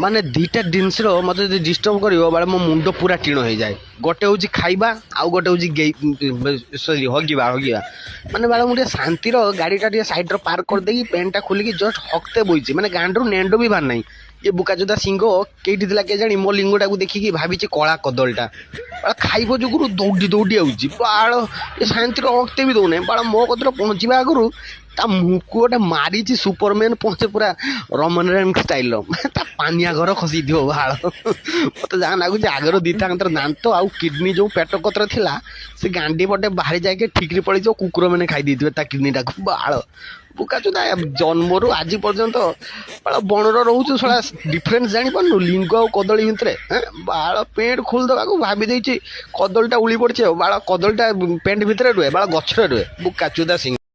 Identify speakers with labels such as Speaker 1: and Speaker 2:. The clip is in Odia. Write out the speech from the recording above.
Speaker 1: ମାନେ ଦୁଇଟା ଜିନିଷର ମୋତେ ଯଦି ଡିଷ୍ଟର୍ବ କରିବ ବେଳେ ମୋ ମୁଣ୍ଡ ପୁରା ଟିଣ ହେଇଯାଏ। ଗୋଟେ ହେଉଛି ଖାଇବା, ଆଉ ଗୋଟେ ହେଉଛି ଗେଇ, ସରି, ହଗିବା। ହଗିବା ମାନେ ବେଳେ ମୁଁ ଟିକେ ଶାନ୍ତିର ଗାଡ଼ିଟା ଟିକେ ସାଇଡ଼୍ରେ ପାର୍କ କରିଦେଇକି ପ୍ୟାଣ୍ଟଟା ଖୋଲିକି ଜଷ୍ଟ ହକ୍ତେ ବଇଛି, ମାନେ ଗାଣ୍ଡରୁ ନେଣ୍ଡ ବି ବାହାର ନାହିଁ। ଏ ବୁକାଚୋଦା ସିଂହ କେଇଠି ଥିଲା କେଜାଣି, ମୋ ଲିଙ୍ଗଟାକୁ ଦେଖିକି ଭାବିଛି କଳା କଦଳୀଟା। ବାଳ ଖାଇବ ଯୋଗୁରୁ ଦୌଡ଼ି ଦୌଡ଼ି ଆଉଛି। ବାଳ ଏ ଶାନ୍ତିର ହକ୍ତେ ବି ଦଉନାହିଁ। ବାଳ ମୋ କତିରେ ପହଞ୍ଚିବା ଆଗରୁ ତା ମୁହଁକୁ ଗୋଟେ ମାରିଛି ସୁପରମ୍ୟାନ୍ ପହଞ୍ଚେ ପୁରା ରମନ ରେନ୍ ଷ୍ଟାଇଲ୍ର, ତା ପାନିଆ ଘର ଖସିଥିବ। ବାଳ ମୋତେ ଯାହା ଲାଗୁଛି, ଆଗରୁ ଦୁଇଟା ତାଙ୍କର ଦାନ୍ତ ଆଉ କିଡ଼ନୀ ଯେଉଁ ପେଟ କତ୍ର ଥିଲା, ସେ ଗାଣ୍ଡି ପଟେ ବାହାରି ଯାଇକି ଠିକରେ ପଳେଇଥିବ, କୁକୁରମାନେ ଖାଇ ଦେଇଥିବେ ତା କିଡ଼ନୀଟାକୁ। ବାଳ ବୁକାଚୋଦା, ଜନ୍ମରୁ ଆଜି ପର୍ଯ୍ୟନ୍ତ ବାଳ ବଣର ରହୁଛୁ, ଶଳା ଡିଫରେନ୍ସ ଜାଣିପାରୁନୁ ଲିଙ୍ଗ ଆଉ କଦଳୀ ଭିତରେ? ବାଳ ପେଣ୍ଟ ଖୋଲିଦେବାକୁ ଭାବି ଦେଇଛି କଦଳୀଟା ଉଳି ପଡ଼ିଛି। ଆଉ ବାଳ କଦଳୀଟା ପେଣ୍ଟ ଭିତରେ ରୁହେ? ବାଳ ଗଛରେ ରୁହେ। ବୁକାଚୋଦା ସିଂହ।